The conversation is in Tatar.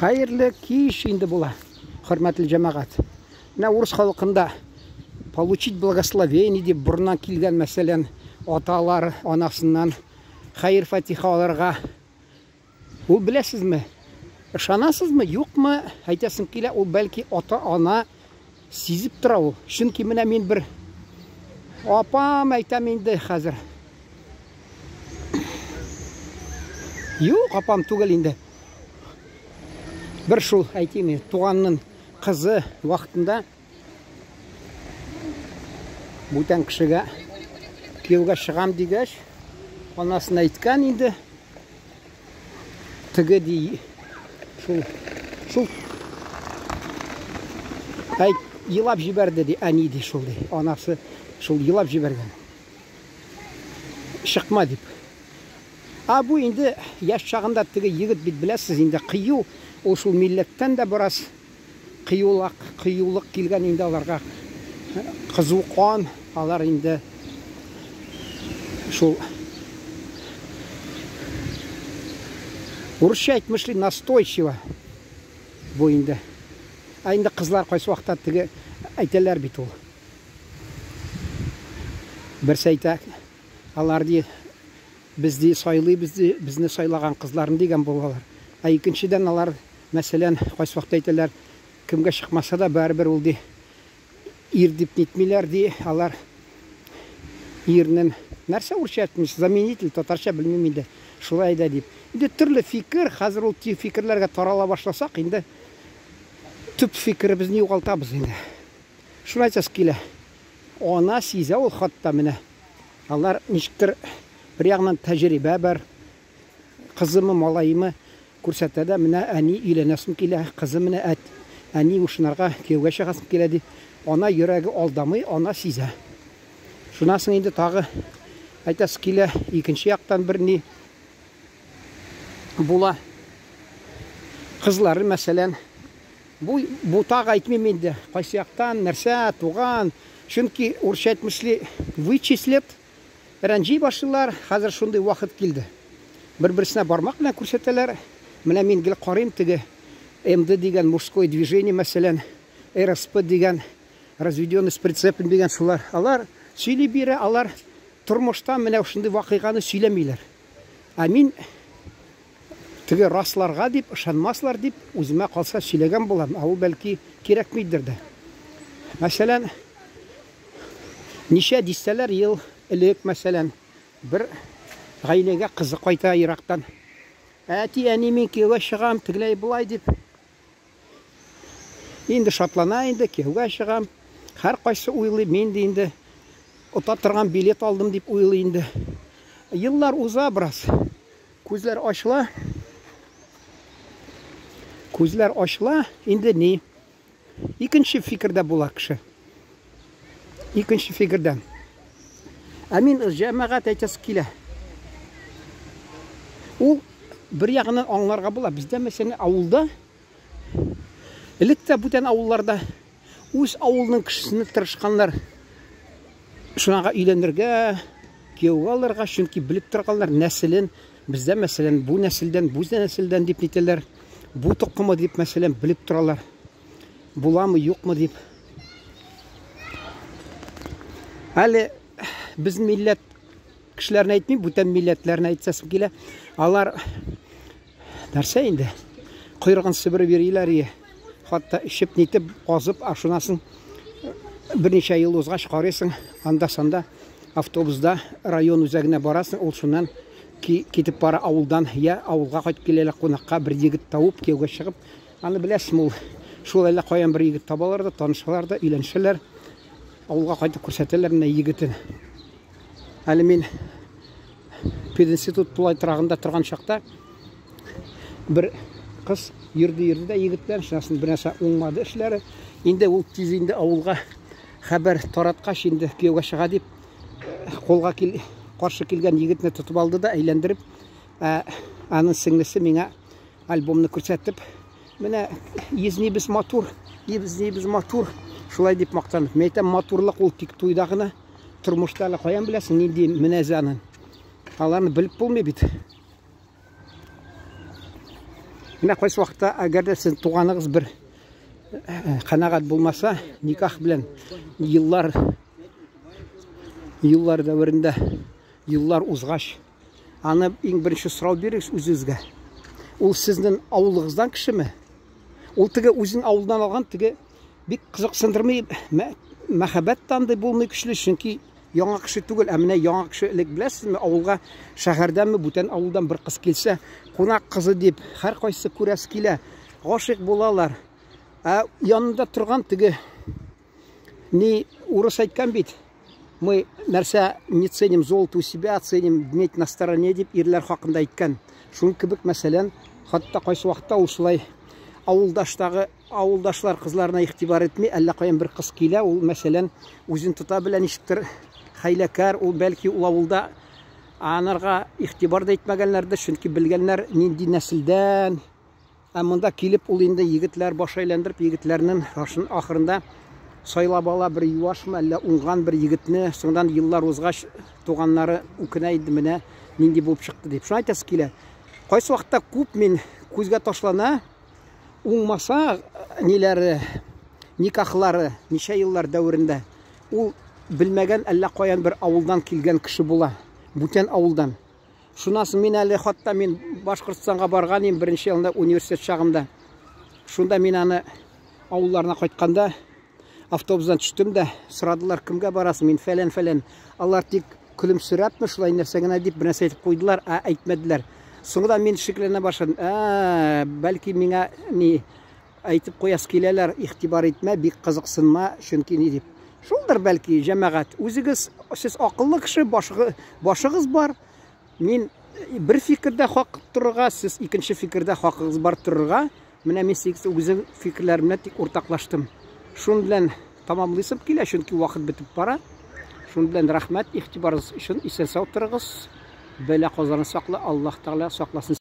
Хәерле кич инде була, хөрмәтле җәмәгать. Менә урыс халкында получить благословение дип борыннан килгән, мәсәлән, аталар анасыннан хәер фатиха алырга. Ул беләсезме? Ышанасызмы, юкмы? Әйтәсем килә, ул бәлки ата-ана сизеп тора ул. Чөнки менә мин бер апам әйтәм инде хәзер. Юк, апам түгел инде. Бер шул әйтим, туганның кызы вакытында бүтән кешегә кияүгә чыгам дигәч, анасына әйткән инде. Теге ди шул шул әйт елап җибәрде ди, әни ди шул ди. Анасы шул елап җибәргән. Чыкма дип. А бу инде яшь чагында теге егет бит беләсез инде кыю, ул шул милләттән дә бераз кыюлак, кыюлык килгән инде аларга. Кызу кан, алар инде шул урысча әйтмешли настойчиво бу инде. Ә инде кызлар кайсы вакытта теге әйтәләр бит ул. Берсе әйтә, алар ди, без ди сайлыйбыз ди, безне сайлаган кызларны дигән булалар. Ә икенчедән алар, мәсәлән, кайсы вакытта әйтәләр, кемгә чыкмаса да барыбер ул ди ир дип нитмиләр ди, алар ирнең нәрсә урысча әйтмеш, заменитель, татарча белмим инде, шулай да дип. Инде төрле фикер, хәзер ул фикерләргә тарала башласак, инде төп фикеребезне югалтабыз инде. Шуны әйтәсе килә. Ана сизә ул хатта менә. Алар ничектер бер ягыннан тәҗрибә бар. Кызымы, малаемы күрсәтә дә, менә әни өйләнәсем килә, кызы менә әт, әни ушынарга кияүгә чыгасым килә ди. Ана йөрәге алдамый, ана сизә. Шуннан соң инде тагы әйтәсе килә, икенче яктан бер ни була. Кызлары, мәсәлән, бу, бу тагы әйтмим инде, кайсы яктан, нәрсә, туган. Чөнки урысча әйтмешли, вычислят, рәнҗи башлыйлар, хәзер шундый вакыт килде. Бер-берсенә бармак белән күрсәтәләр. Менә мин гел карыйм теге МД дигән мужское движение, мәсәлән, РСП дигән разведенный с прицепом дигән шулар. Алар сөйли бирә, алар тормышта менә шундый вакыйганы сөйләмиләр. Ә мин теге расларга дип, ышанмаслар дип, үземә калса сөйләгән булам, ә ул бәлки кирәкмидер дә. Мәсәлән, ничә дистәләр ел элек, мәсәлән, бер гаиләгә кызы кайта ерактан. Әти, әни, мин кияүгә чыгам, тегеләй болай дип. Инде шатлана инде, кияүгә чыгам. Һәркайсы уйлый, мин дә инде ота торган билет алдым дип уйлый инде. Еллар уза бераз. Күзләр ачыла. Күзләр ачыла, инде ни? Икенче фикердә була кеше. Икенче фикердә. Ә мин җәмәгать әйтәсе килә. Ул бер ягыннан аңларга була. Бездә мәсәлән авылда элек тә бүтән авылларда үз авылының кешесенә тырышканнар шунага өйләнергә, кияүгә алырга, чөнки белеп торганнар нәселен. Бездә мәсәлән бу нәселдән, бу нәселдән дип нитәләр. Бу токымы дип мәсәлән белеп торалар. Буламы, юкмы дип. Әле без милләт кешеләрне әйтмим, бүтән милләтләрне әйтсәсем килә. Алар нәрсә инде? Койрыгын себереп йөриләр ие. Хатта эчеп нитеп, азып, ашынасың. Берничә ел узгач карыйсың, анда-санда автобуста район үзәгенә барасың, ул шуннан китеп бара авылдан, я авылга кайтып килә кунакка бер егет табып, кияүгә чыгып. Аны беләсең, ул шул әллә каян бер егет табалар да, танышалар да, өйләнешәләр. Авылга кайтып күрсәтәләр менә егетен. Әле мин пединститут тулай торагында торган чакта бер кыз йөрде-йөрде дә егет белән, шунасын бер нәрсә уңмады эшләре. Инде ул тиз инде авылга хәбәр тараткач, инде кияүгә чыга дип, кулга кил, каршы килгән егетне тотып алды да әйләндереп, ә, аның сеңлесе миңа альбомны күрсәтеп, менә езнибез матур, езнибез матур, шулай дип мактанып. Мин әйтәм, матурлык ул тик туйда гына, тормышта әле каян беләсең нинди менәзе аның. Аларны белеп булмый бит. Менә кайсы вакытта, әгәр дә сезнең туганыгыз бер канәгать булмаса, никах белән еллар еллар дәверендә, еллар узгач, аны иң беренче сорау бирегез үзегезгә. Ул сезнең авылыгыздан кешеме? Ул теге үзен авылдан алган теге бик кызыксындырмый, мәхәббәт тә андый булмый көчле, чөнки яңа кеше түгел, ә менә яңа кеше элек беләсезме, авылга шәһәрдәнме, бүтән авылдан бер кыз килсә, кунак кызы дип, һәркайсы күрәсе килә, гашыйк булалар. Ә янында торган теге ни урыс әйткән бит, мы нәрсә не ценим золото у себя, ценим медь на стороне дип ирләр хакында әйткән. Шуның кебек, мәсәлән, хатта кайсы вакытта ул шулай авылдаштагы авылдашлар кызларына игътибар итми, әллә каян бер кыз килә, ул, мәсәлән, үзен тота белә ничектер хәйләкәр, ул бәлки ул авылда анарга игътибар да итмәгәннәрдер, чөнки белгәннәр нинди нәселдән. Ә монда килеп ул инде егетләр баш әйләндереп, егетләрнең башын ахырында сайлап ала бер юашмы, әллә уңган бер егетне. Соңдан еллар узгач туганнары үкенә инде, менә нинди булып чыкты дип. Шуны әйтәсе килә. Кайсы вакытта күп мин күзгә ташлана, уңмаса ниләре, никахлары ничә еллар дәверендә ул белмәгән әллә каян бер авылдан килгән кеше була, бүтән авылдан. Шуннан соң мин әле хатта мин Башкортстанга барган идем беренче елында университет чагында. Шунда мин аны авылларына кайтканда автобустан төштем дә, сорадылар, кемгә барасың, мин фәлән-фәлән. Алар тик көлемсерәпме, шулай нәрсә генә дип бер нәрсә әйтеп куйдылар, ә әйтмәделәр. Соңдан мин шикләнә башладым. Ә, бәлки миңа ни әйтеп куясы киләләр, игътибар итмә, бик кызыксынма, чөнки ни дип. Шулдыр бәлки, җәмәгать. Үзегез, сез акыллы кеше, башыгы, башыгыз бар. Мин бер фикердә хак торырга, сез икенче фикердә хакыгыз бар торырга. Менә мин сезгә үзем фикерләремне тик уртаклаштым. Шун белән тамамлыйсым килә, чөнки вакыт бетеп бара. Шун белән рәхмәт игътибарыгыз өчен. Исән-сау торыгыз. Бәла-казаны сакла, Аллаһ Тәгалә сакласын.